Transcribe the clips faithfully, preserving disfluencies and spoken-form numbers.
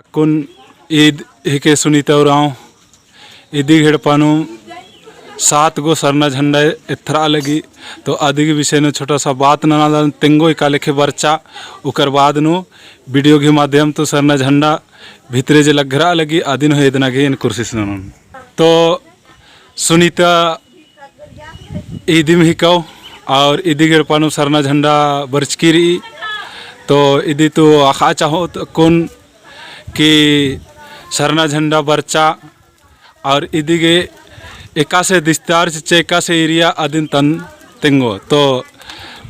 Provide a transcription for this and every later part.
अक्कुन ईद हिके सुनीता उराँव, इदी गही एड़पा नू सात गो सरना झंडा एथरआ लगी। तो अदी गही विषय नू छोटा सा बात ननालदन, तेंगो एका लेखे बरचा, उकर बाद नू video गही माध्यम तो सरना झंडा भितरे जे लग्गरआ लगी, अदिन हूँ एदना गही एन कोशिश ननोन। तो सुनीता इदिम हिकौ और इदी गही एड़पा नू सरना झंडा बरचकी रई। तो इदी तो अख़आ चाहोत अक्कुन कि सरना झंडा बरचा और इदी गे एकासे दिस्तार चिच्चा, एकासे ईरिया अदिन तन तेंगो। तो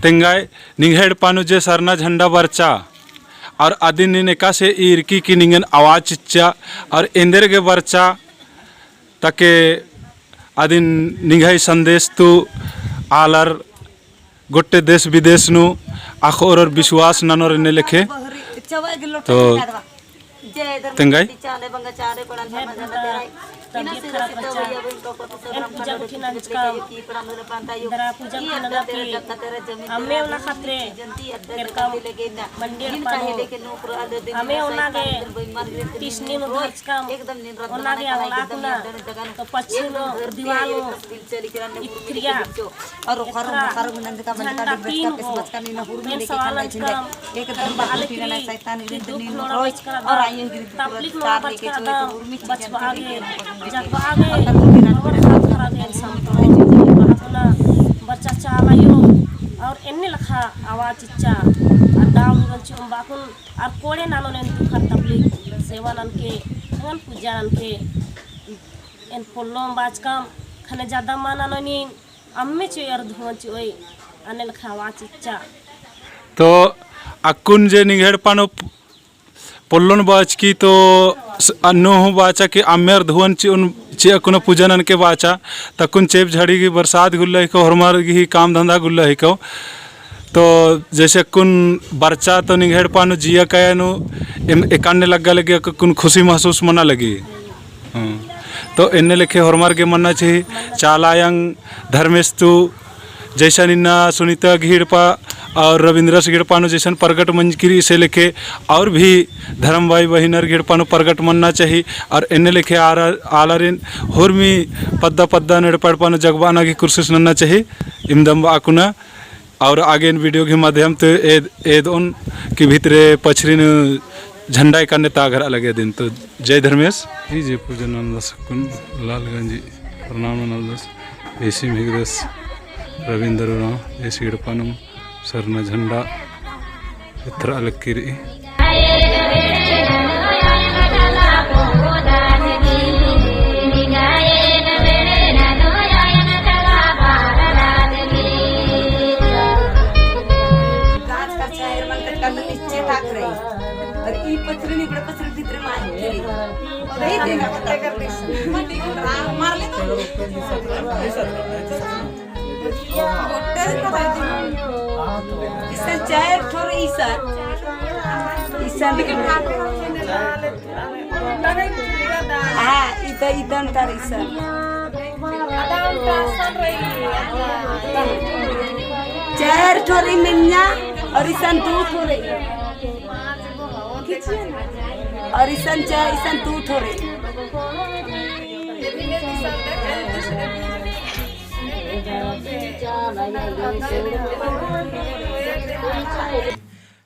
तेंगाय निंग्है एड़पा नू जे सरना झंडा बरचा और अदिन नीन एकासे ईरकी कि निंगन आवाज चिच्चा और एन्देरगे बरचा ताके अदिन निंग्है संदेश तू आलर गोट्टे देश विदेश नू अख़ोर और विश्वास ननोर एन्ने लेखे। तो तेंगाई। तबियत खराब रहचा। एन पूजा गुट्ठी नंजका। दरा पूजा गुट्ठी नंजका। अम्मे ओना खतरे। एरकम मंडी एड़पा नू। अम्मे ओना गे टिसनी नू धरचकम। ओना गे अगला कुना। तो पच्छिम दीवाल नू इत्रिया। और ओखर, ओखर नंजका मंजका झंडा डिब्बे तीन का हो। किस्मत का नीना हुरमी एन लेके सवाल खंडा झंडे। अंजकम एकदम बाहर पीना ना शैतान कि दुख नोड़ा बचकरा और आइए गिरी तकलीफ नोड़ा बचकरा दा बचबआ गे, जगबआ गे, और हाथ खराब है इंसान तो। बचकरा चाला आयो, और एन्ने लखा आवाज चिच्चा, और डाउन गंची उम्बाकुन, और कोड़े नानो नेन दुख और तकलीफ, सेवा ननके, एन पूजा ननके, एन पोल्लोम बाचकम, खने ज्यादा मा नानो नीन, अम्मे चिओय अरा धुवन चिओय, अन्ने लखा आवाज चिच्चा। तो अक्कुन जे निंग्है एड़पा नू पोल्लोन बाचकी तो स-, अन्नु हूँ बाचा कि अम्मे अरा धुवन चिओन, चिआ कुना पूजा ननके बाचा, तक्कुन चेप झड़ी गही बरसात गुल्ला हिको, होरमर गही काम धंधा गुल्ला हिको। तो जैसे अक्कुन बरचा तो निंग्है एड़पा नू जिया काया नू एम-, एकान्ने लग्गा लगी, अक्कुन खुशी महसूस मना लगी। हम्म। तो एन्ने लेखे होरमर गे मन्ना चाही, चाला आयंग धर्मेस तू जैसन इन्ना सुनीता गही एड़पा और रविंद्रस गही एड़पा नू जैसन परगट मंजकी रई, इसे लेखे और भी धर्म भाई बहिनर गही एड़पा नू परगट मन्ना चाही। और एन्ने लेखे आर-, आलारिन होरमी पद्दा पद्दा नू एड़पा एड़पा नू जगबाना गही कोशिश नन्ना चाही। इमदम बआ कुना और आगे एन video गही माध्यम ते एद-, एदओन कि भितरे पछरिन झंडा एकान्ने तागरआ लगे दिन। तो जय धर्मेस। ई जे पूजा नलदस अक्कुन लालगंज प्रणाम नलदस। एसिम हिकदस रविंद्र उराँव, एसी एड़पा नू सरना झंडा एथरआ लगी रई। गाछ का छायर मन कटका तो नीचे ताक रही। और ई पथरी निकड़े पथरी भीतर मार के रही। नहीं देगा पता कर दे। मार ले तो। इसन चार ठोर इसन। इसन हाँ, इद-, इदन तर इसन। चार ठोर ई मेन्या और इसन दू ठोर। और इसन चा-, इसन दू ठोर।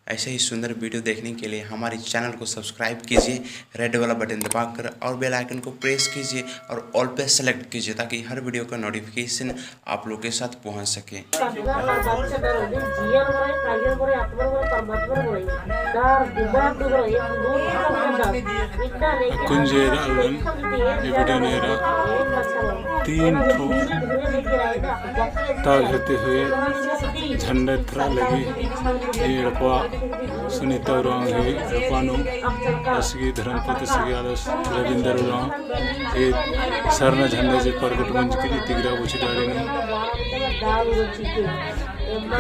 ऐसे ही सुंदर video देखने के लिए हमारे channel को subscribe कीजिए, red वाला button दबाकर, और bell icon को press कीजिए और all पे select कीजिए, ताकि हर video का notification आप लोग के साथ पहुंच सके। अक्कुन जे एरा अल्लन, ये video नू एरा तीन ठो ताग हेते हुए झंडा एथरआ लगी। ये एड़पा सुनीता उराँव ही एड़पा नू असगी धर्मपति असगी आलस रविंद्र उराँव। ये सरना झंडा जे परगट मंजकी रई तिगरा बोची डाड़ी नू।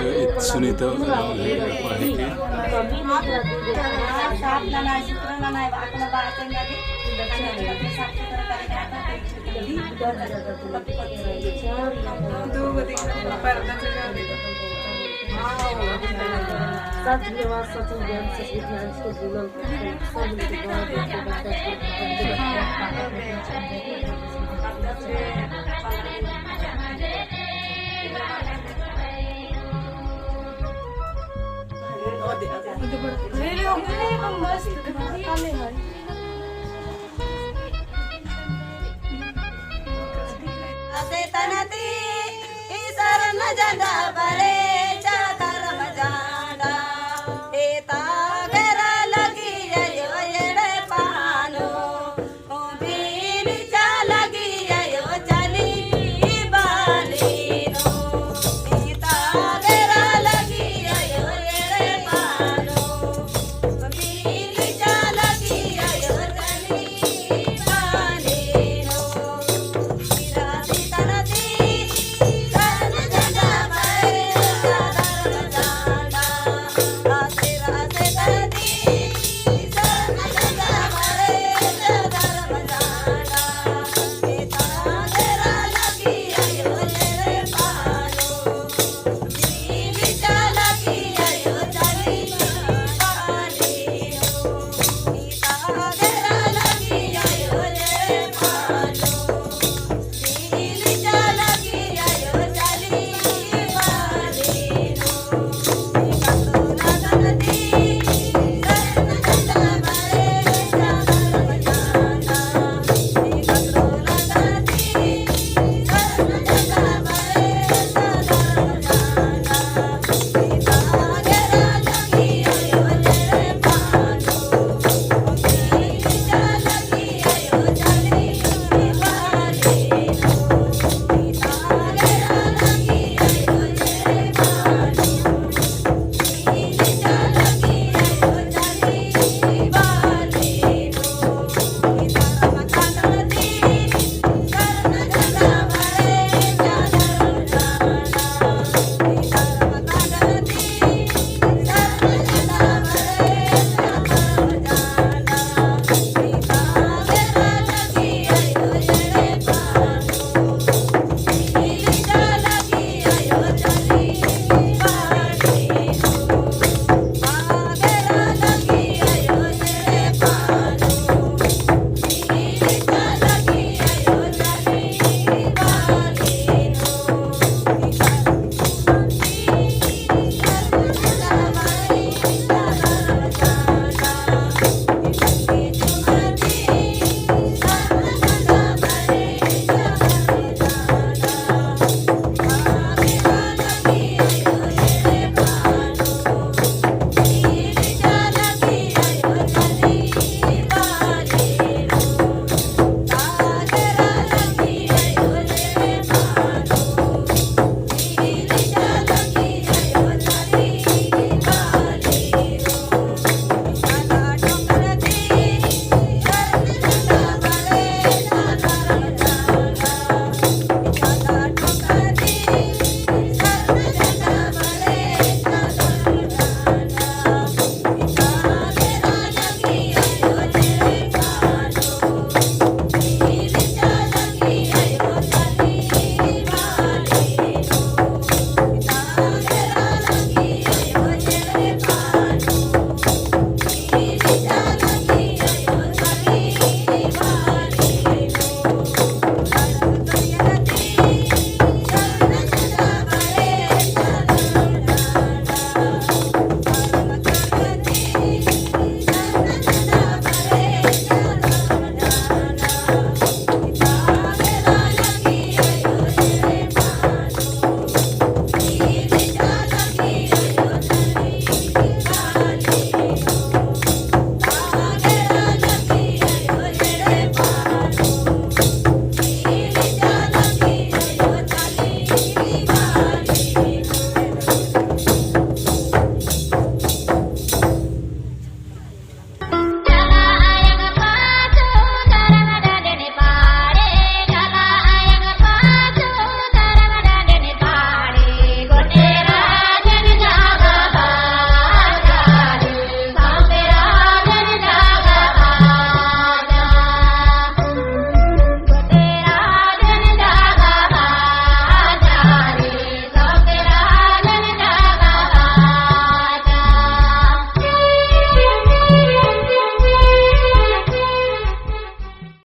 ये सुनीता उराँव ही एड़पा हेके। सच व्यवहार, सच ज्ञान, सच विज्ञान, सच बोलल, सब मिलके गाँव के असे तनती ई सरन झंडा परे।